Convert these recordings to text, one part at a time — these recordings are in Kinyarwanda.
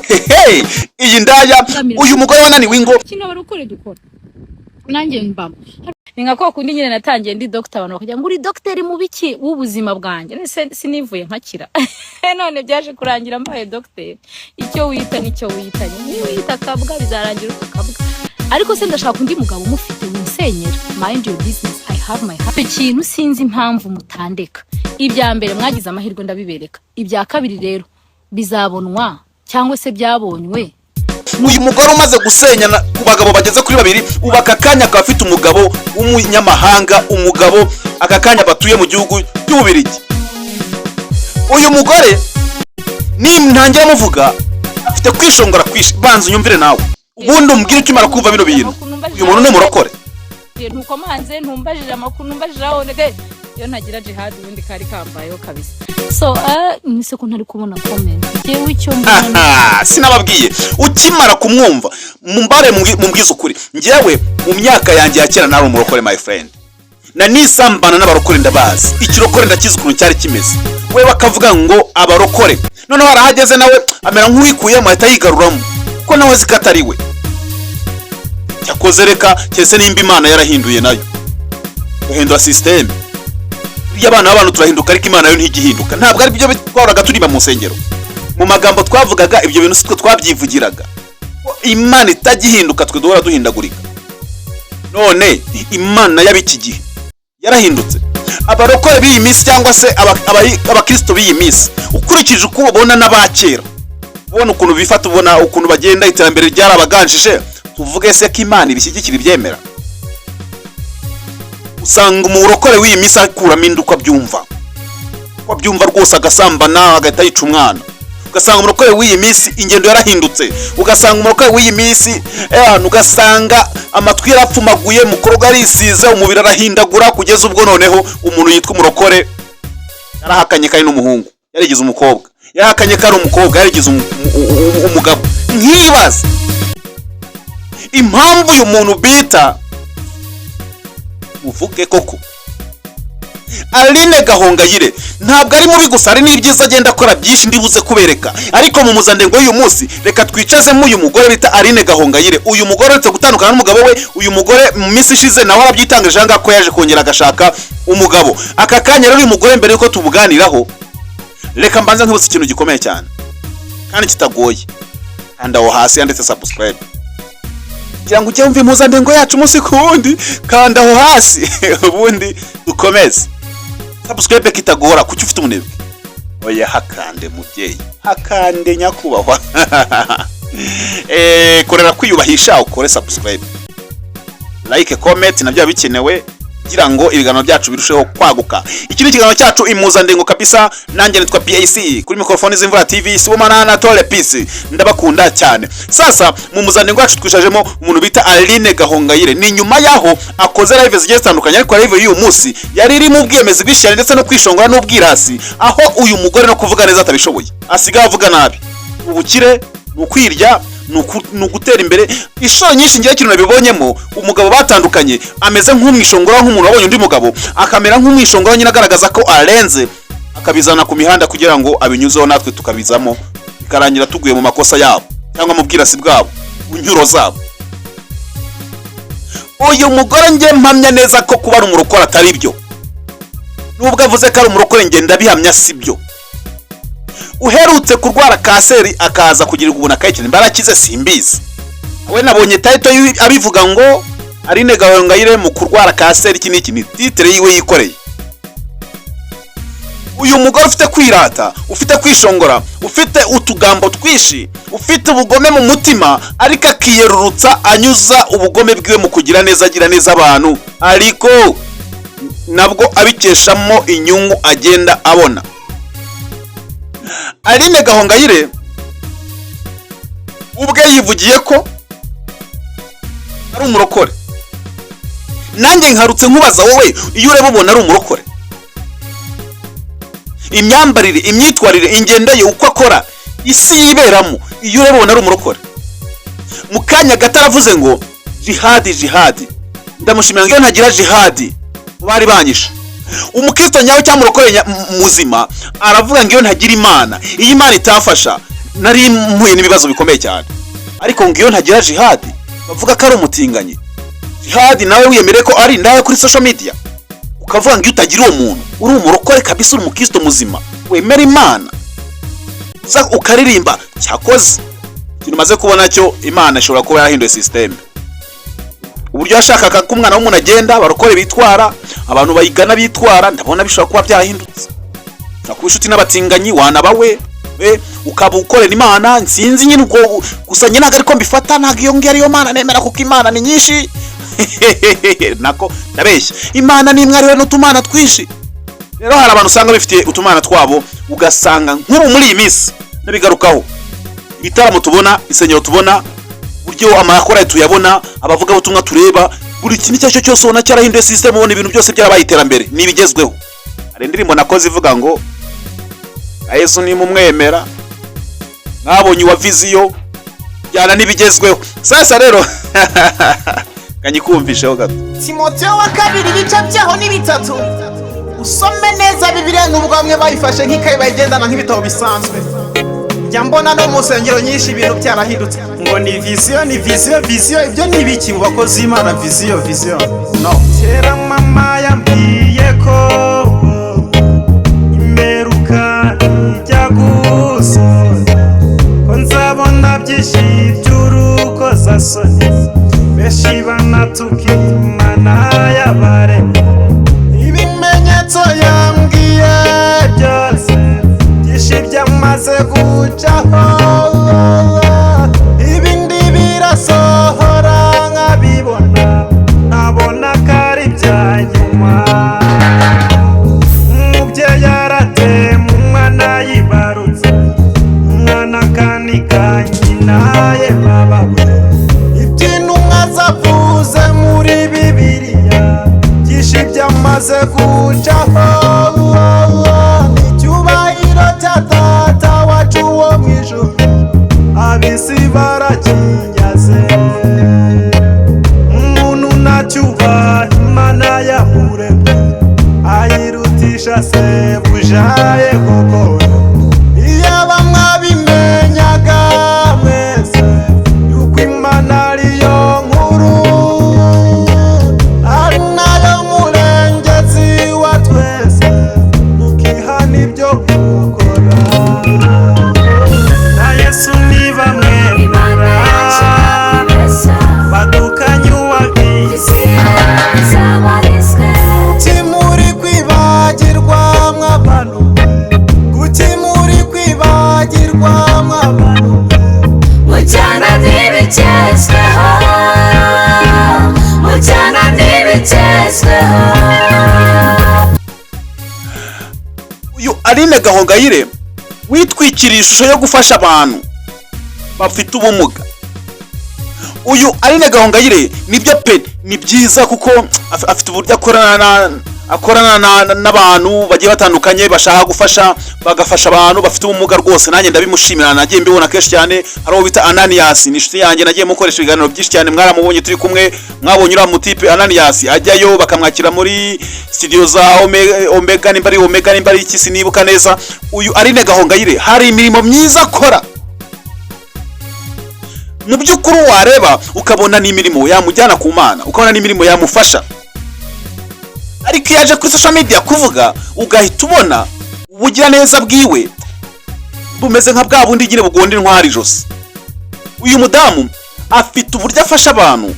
Hehe, iyi ndaya, uyu mugore wananiwe ingo. Kino barukore dukora, nanjye mbamo ni nka kwa kundi nyine natangiye ndi doctor, abantu bakagira ngo uri docteur mu biki w'ubuzima bwanjye. Nese sinivuye nkakira? None byaje kurangira mbaye docteur. Icyo wita nicyo wita, niba wita akabwa bizarangira uri akabwa. Ariko se ndashaka undi mugabo umufite winsenyera? Mind your business, I have my heart. Icyo kintu sinzi impamvu mutandeka. Ibya mbere mwagize amahirwe ndabibereka, ibya kabiri rero bizabonwa cyangwa se byabonywe. Uyu mugore umaze gusenyana ku bagabo bageze kuri babiri, ubu aka kanya akaba afite umugabo w'umunyamahanga, umugabo aka kanya batuye mu gihugu cy'Ububirigi. Uyu mugore nintangira muvuga afite kwishongora kwishi. Banza unyumvire nawe, ubundi umbwire ukimara kumva bino bintu. Uyu muntu ni umurokore? Ntukomanze, ntumbajije amakuru, ntumbajije aho ndetse iyo ntagira Jihad ubundi kari kambayeho kabisa. So nise ko ntari kubona comment, njyewe icyo mbona Aha, sinababwiye? Ukimara kumwumva mumbare mumbwize ukuri. Njyewe mu myaka yanjye ya kera nari umurokore, my friend, na nisambana n'abarokore ndabazi. Ikirokore ndakizi ukuntu cyari kimeze. We bakavuga ngo abarokore, noneho arahageze nawe amera nk'uwikuyemo, ahita yigaruramo ko nawe azi ko atari we cyakoze. Reka keretse nimba Imana yarahinduye nayo guhindura système. Burya abana b'abantu turahinduka, ariko Imana yo ntigihinduka. Ntabwo ari byo twahoraga turiba mu nsengero, mu magambo twavugaga ibyo bintu si twe twabyivugiraga. Ko Imana itagihinduka, twe duhora duhindagurika. None Imana y'ab'iki gihe yarahindutse? Abarokore b'iyi minsi cyangwa se abakristo b'iyi minsi, ukurikije uko ubona n'abakera, ubona ukuntu bifata, ubona ukuntu bagenda, iterambere ryarabaganjije, tuvuge se ko Imana ibishyigikira, ibyemera? Usanga umurokore w'iyi minsi akuramo inda uko abyumva rwose, agasambana, agahita yica umwana. Ugasanga umurokore w'iyi minsi ingendo yarahindutse, ugasanga umurokore w'iyi minsi ugasanga amatwi yarapfumaguye, mukorogo arisize, umubiri arahindagura, kugeza ubwo noneho umuntu yitwa umurokore yarahakanye ko ari n'umuhungu, yarigize umukobwa, yarahakanye ko ari umukobwa, yarigize umugabo. Nkibaza impamvu uyu muntu bita, muvuge koko, Aline Gahongayire, ntabwo ari mubi gusa, hari n'ibyiza agenda akora byinshi ndibuze kubereka. Ariko mu muzandengo y'uyu munsi reka twicazemo uyu mugore bita Aline Gahongayire. Uyu mugore uretse gutandukana n'umugabo we, uyu mugore mu minsi ishize nawe arabyitangaje aha ngaha ko yaje kongera agashaka umugabo. Aka kanya rero uyu mugore, mbere yuko tubuganiraho, reka mbanze nkibutse ikintu gikomeye cyane kandi kitagoye. Kanda aho hasi yanditse subscribe kugira ngo ujye wumva impuzandengo yacu umunsi ku wundi. Kanda aho hasi ubundi dukomeze. Subscribe kitagora, kuki ufite umunebwe? Oya, hakande mubyeyi, hakande nyakubahwa. Korera kwiyubahisha ukore subscribe, like, comment nabyo biba bikenewe kugira ngo ibiganiro byacu birusheho kwaguka. Iki ni ikiganiro cyacu Impuzandengo kabisa, nanjye nitwa PAC kuri mikrofoni z'Imvura TV, Sibomana na Tole Peace, ndabakunda cyane. Sasa mu muzandengo yacu twishajemo umuntu bita Aline Gahongayire. Ni nyuma yaho akoze live zigiye zitandukanye, ariko live y'uyu munsi yari irimo ubwiyemezi bwinshi ndetse no kwishongora n'ubwirasi, aho uyu mugore no kuvuga neza atabishoboye, asigaye avuga nabi. Ubukire ni ukwirya, ni ugutera imbere. Inshuro nyinshi ngewe ikintu nabibonyemo, umugabo batandukanye ameze nk'umwishongora, nk'umuntu wabonye undi mugabo akamera nk'umwishongora nyine, agaragaza ko arenze, akabizana ku mihanda kugira ngo abinyuzeho, natwe tukabizamo, bikarangira tuguye mu makosa yabo cyangwa mu bwirasi bwabo, mu nyuro zabo. Uyu mugore njye mpamya neza ko kuba ari umurokore atari byo. Nubwo avuze ko ari umurokore, njye ndabihamya si byo. Uherutse kurwara kanseri akaza kugirirwa ubuntu akayikira, nimba yarakize simbizi. We nabonye title abivuga ngo Aline Gahongayire mu kurwara kanseri, iki n'iki, ni titre yiwe yikoreye. Uyu mugore ufite kwirata, ufite kwishongora, ufite utugambo twinshi, ufite ubugome mu mutima, ariko akiyerurutsa anyuza ubugome bwiwe mu kugira neza, agira neza abantu, ariko nabwo abikeshamo inyungu agenda abona. Aline Gahongayire ubwe yivugiye ko ari umurokore. Nanjye nkarutse nkubaza wowe, iyo ureba ubona ari umurokore? Imyambarire, imyitwarire, ingendo ye, uko akora, isi yiberamo, iyo ureba ubona ari umurokore? Mu kanya gato aravuze ngo Jihadi, Jihadi, ndamushimira, ngo iyo ntagira Jihadi bari banyishe. Umukristo nyawe cyangwa umurokore muzima aravuga ngo iyo ntagira Imana, iyo Imana itafasha. Nari mpuye n'ibibazo bikomeye cyane, ariko ngo iyo ntagira Jihadi bavuga ko ari umutinganyi. Jihadi nawe wiyemere ko ari indaya kuri social media, ukavuga ngo iyo utagira uwo muntu, uri umurokore kabisa, uri umukristo muzima wemera Imana, uza ukaririmba. Cyakoze ikintu umaze kubona cyo, Imana ishobora kuba yarahinduye système, uburyo yashakaga ko umwana w'umuntu agenda, abarokore bitwara, abantu bayigana bitwara. Ndabona bishobora kuba byarahindutse. Ushobora kuba inshuti n'abatinganyi, wanaba we ukaba ukorera Imana. Nsinzi nyine ubwo, gusa njye ntabwo ariko mbifata, ntabwo iyo ngiyo ariyo Mana nemera, kuko Imana ni nyinshi. Nako ndabeshya, Imana ni imwe, ariwe n'utumana twinshi. Rero hari abantu usanga bifitiye utumana twabo, ugasanga nk'ubu muri iyi minsi ndabigarukaho, ibitaramo tubona, insengero tubona, uburyo amakorali tuyabona, abavugabutumwa tureba, buri kintu icyo ari cyo cyose ubona cyarahinduye system, ubona ibintu byose byarabaye iterambere n'ibigezweho. Hari indirimbo nakoze ivuga ngo Yesu nimumwemera mwabonye uwa vision jyana n'ibigezweho. Sasa rero kanyikumvisheho gato. Timoteyo wa kabiri, ibice byaho ni 3. Usome neza Bibiliya, nubwo bamwe bayifashe nk'ikayi bayigendana nk'ibitabo bisanzwe. Njya mbona no mu nsengero nyinshi ibintu byarahindutse, ngo ni vision, ni vision, vision. Ibyo ni ibiki mu bakozi b'Imana? Vision, vision, no. Kera mama yambwiye ko imperuka ijya gusoza, ko nzabona byinshi by'urukozasoni, benshi banatuka Imana y'abaremye. Ibimenyetso yambwiye byose byinshi byamaze gucaho, ibindi birasohora nkabibona, nkabona ko ari ibya nyuma. Umubyeyi aratema umwana yibarutse, umwana akanika nyina ye babawe. Iby'intumwa zavuze muri Bibiliya byinshi byamaze gucaho, icyubahiro cya Data wacu wo mu ijuru ab'isi barakinyaze. Umuntu ntacyubaha Imana yamuremye, ayirutisha sebuja ye koko. Iyaba mwabimenyaga mwese yuko Imana ariyo nkuru, ari nayo murengezi wa twese, mukihana ibyo gukora, na Yesu ntibamwemera, badukanye uwabwiye. Kuki muri kwibagirwa mw'abantu? Kuki muri kwibagirwa mw'abantu? Mujyana n'ibigezweho, mujyana n'ibigezweho. Uyu Aline Gahongayire witwikiriye ishusho yo gufasha abantu bafite ubumuga, uyu Aline Gahongayire, nibyo pe, ni byiza, kuko afite uburyo akorana n'abantu bagiye batandukanye bashaka gufasha, bagafasha abantu bafite ubumuga. Rwose nanjye ndabimushimira, nagiye mbibona kenshi cyane. Hari uwo bita Ananias, ni inshuti yanjye, nagiye mukoresha ibiganiro byinshi cyane, mwaramubonye turi kumwe. Mwabonye uriya mutipe Ananias ajyayo bakamwakira muri studio za Omega, nimba ari Omega, nimba ari iki, sinibuka neza. Uyu Aline Gahongayire hari imirimo myiza akora, mu by'ukuri wareba ukabona ni imirimo yamujyana ku Mana, ukabona ni imirimo yamufasha. Ariko iyo aje kuri social media kuvuga, ugahita ubona ubugiraneza bwiwe bumeze nka bwa bundi nyine bugonda intwari ijosi. Uyu mudamu afite uburyo afasha abantu,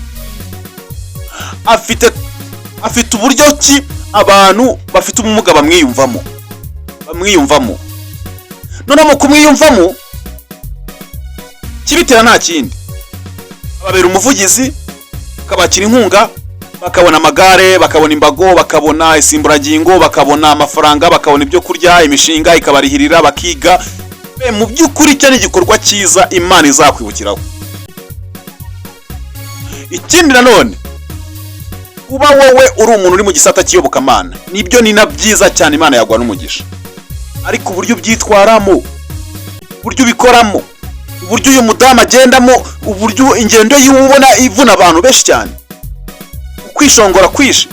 afite uburyo ki abantu bafite ubumuga bamwiyumvamo. Noneho mu kumwiyumvamo, kibitera nta kindi, ababera umuvugizi, akabakira inkunga, bakabona amagare, bakabona imbago, bakabona isimburagingo, bakabona amafaranga, bakabona ibyo kurya, imishinga ikabarihirira bakiga. Mu by'ukuri icyo ni igikorwa cyiza Imana izakwibukiraho. Ikindi nanone, kuba wowe uri umuntu uri mu gisata cy'iyobokamana, nibyo, ni na byiza cyane, Imana yaguha n'umugisha. Ariko uburyo ubyitwaramo, uburyo ubikoramo, uburyo uyu mudamu agendamo, uburyo ingendo yiwe ubona ivuna abantu benshi cyane, ukwishongora kwishe.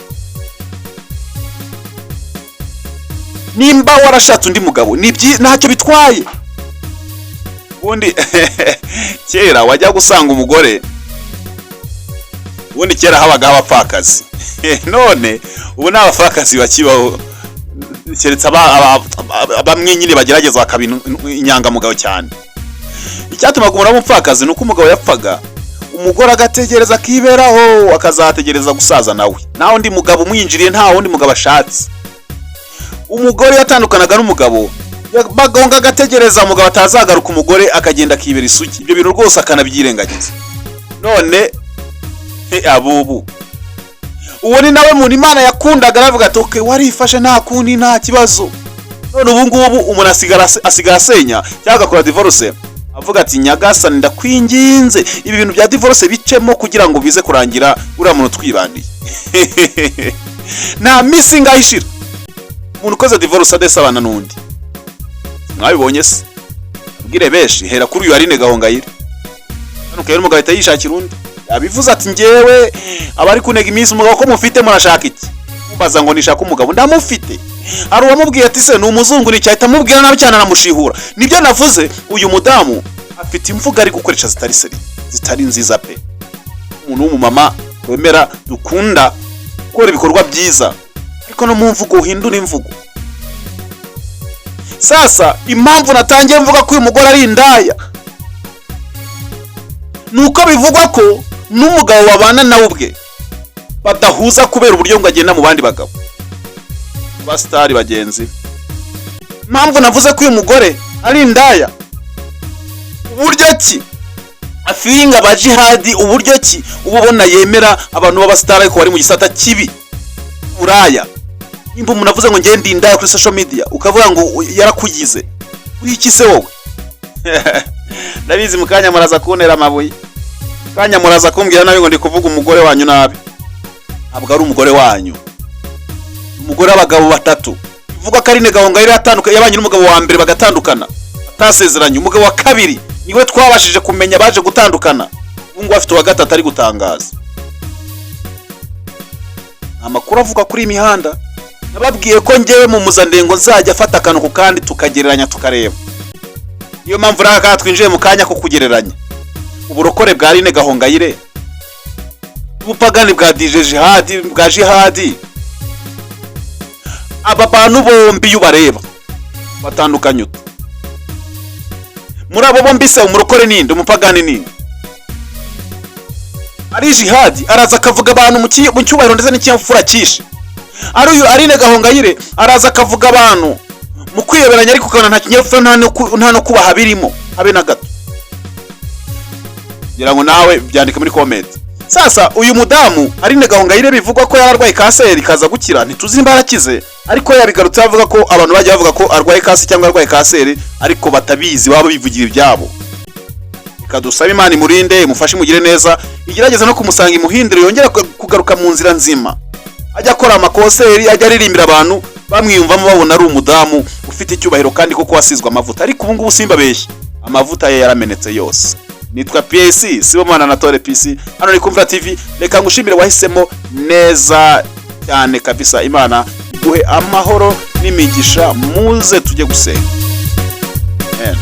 Nimba warashatse undi mugabo, ntacyo bitwaye. Ubundi kera wajya gusanga umugore, ubundi kera habagaho abapfakazi, none ubu nta bapfakazi bakibaho, keretse bamwe nyine bagerageza bakaba inyangamugayo cyane. Icyatumaga umuntu aba umupfakazi ni uko umugabo yapfaga, umugore agategereza, akiberaho, akazategereza gusaza nawe, nta wundi mugabo umwinjiriye, nta wundi mugabo ashatse. Umugore yatandukanaga n'umugabo, bagonga, agategereza umugabo atazagaruka, umugore akagenda akibera isugi, ibyo bintu rwose akanabyirengagiza. None abubu uwo ni nawe muntu Imana yakundaga, aravuga ati: "Okay, warifashe, nta kundi, nta kibazo." None ubu ngubu umuntu asigara asenya cyangwa agakora divorce, avuga ati: "Nyagasani, ndakwinginze, ibi bintu bya divorce bicemo kugira ngo bize kurangira uriya muntu twibandiye." Nta minsi ingahe ishira umuntu ukoze divorce adesabana n'undi. Mwabibonye se? Abwire benshi, hera kuri uyu Aline Gahongayire. Hano rero umugabo ahita yishakira undi. Yabivuze ati: "Njyewe abari kunega iminsi, umugabo ko mufite, murashaka iki? Mumbaza ngo nishaka umugabo, ndamufite." Hari uwamubwiye ati: "Se ni umuzungu?" Ni ahita amubwira nabi cyane, aramushihura. Nibyo navuze, uyu mudamu afite imvugo ari gukoresha zitari seri, zitari nziza pe. Umuntu w'umumama wemera, dukunda gukora ibikorwa byiza, ariko no mu mvugo uhindura imvugo. Sasa impamvu natangiye mvuga ko uyu mugore ari indaya ni uko bivugwa ko n'umugabo babana nawe ubwe badahuza, kubera uburyo ngo agenda mu bandi bagabo, abasitari bagenzi be. Impamvu navuze ko uyu mugore ari indaya, uburyo ki afiringa abajihadi, uburyo ki uba ubona yemera abantu b'abasitari ariko bari mu gisata kibi, buraya. Nimba umuntu avuze ngo ngende indaya kuri social media, ukavuga ngo yarakugize, uri iki se wowe? Ndabizi mu kanya muraza kuntera amabuye, kanya muraza kumbwira nabi ngo ndi kuvuga umugore wanyu nabi. Ntabwo ari umugore wanyu, umugore w'abagabo batatu. Bivuga ko Aline Gahongayire yatandukanye, yabanye n'umugabo wa mbere bagatandukana batasezeranye. Umugabo wa kabiri niwe twabashije kumenya baje gutandukana. Ubu ngubu afite uwa gatatu ari gutangaza. Amakuru avuga kuri iyi mihanda, nababwiye ko ngewe mu muzandengo nzajya afata akantu ku kandi, tukagereranya, tukareba. Niyo mpamvu rero aka twinjiye mu kanya ko kugereranya uburokore bwa Aline Gahongayire, ubupagani bwa DJ Jihadi, bwa Jihadi. Aba bantu bombi iyo ubareba batandukanye ute? Muri abo bombi se umurokore ninde, umupagani ninde? Ari Jihadi araza akavuga abantu mu cyubahiro ndetse n'ikinyabupfura cyinshi, ari uyu Aline Gahongayire araza akavuga abantu mu kwiyoberanya, ariko ukabona nta kinyabupfura, nta no kubaha birimo habe na gato. Ngira ngo nawe byandike muri comment. Sasa uyu mudamu Aline Gahongayire bivugwa ko yararwaye kanseri ikaza gukira, ntituzi nimba yarakize, ariko yabigarutse avuga ko abantu bagiye bavuga ko arwaye kanseri cyangwa arwaye kanseri ariko batabizi, baba bivugira ibyabo. Reka dusabe Imana imurinde, imufashe, imugire neza, igerageze no kumusanga, imuhindure, yongere kugaruka mu nzira nzima, ajya akora amakonseri, ajya aririmbira abantu bamwiyumvamo, babona ari umudamu ufite icyubahiro kandi koko wasizwe amavuta. Ariko ubu ngubu simbabeshye, amavuta ye yaramenetse yose. Nitwa PAC Sibomana Anatole PC, hano ni Kumvira TV. Reka ngushimire wahisemo neza cyane kabisa. Imana iguhe amahoro n'imigisha. Muze tujye gusenga. Amen.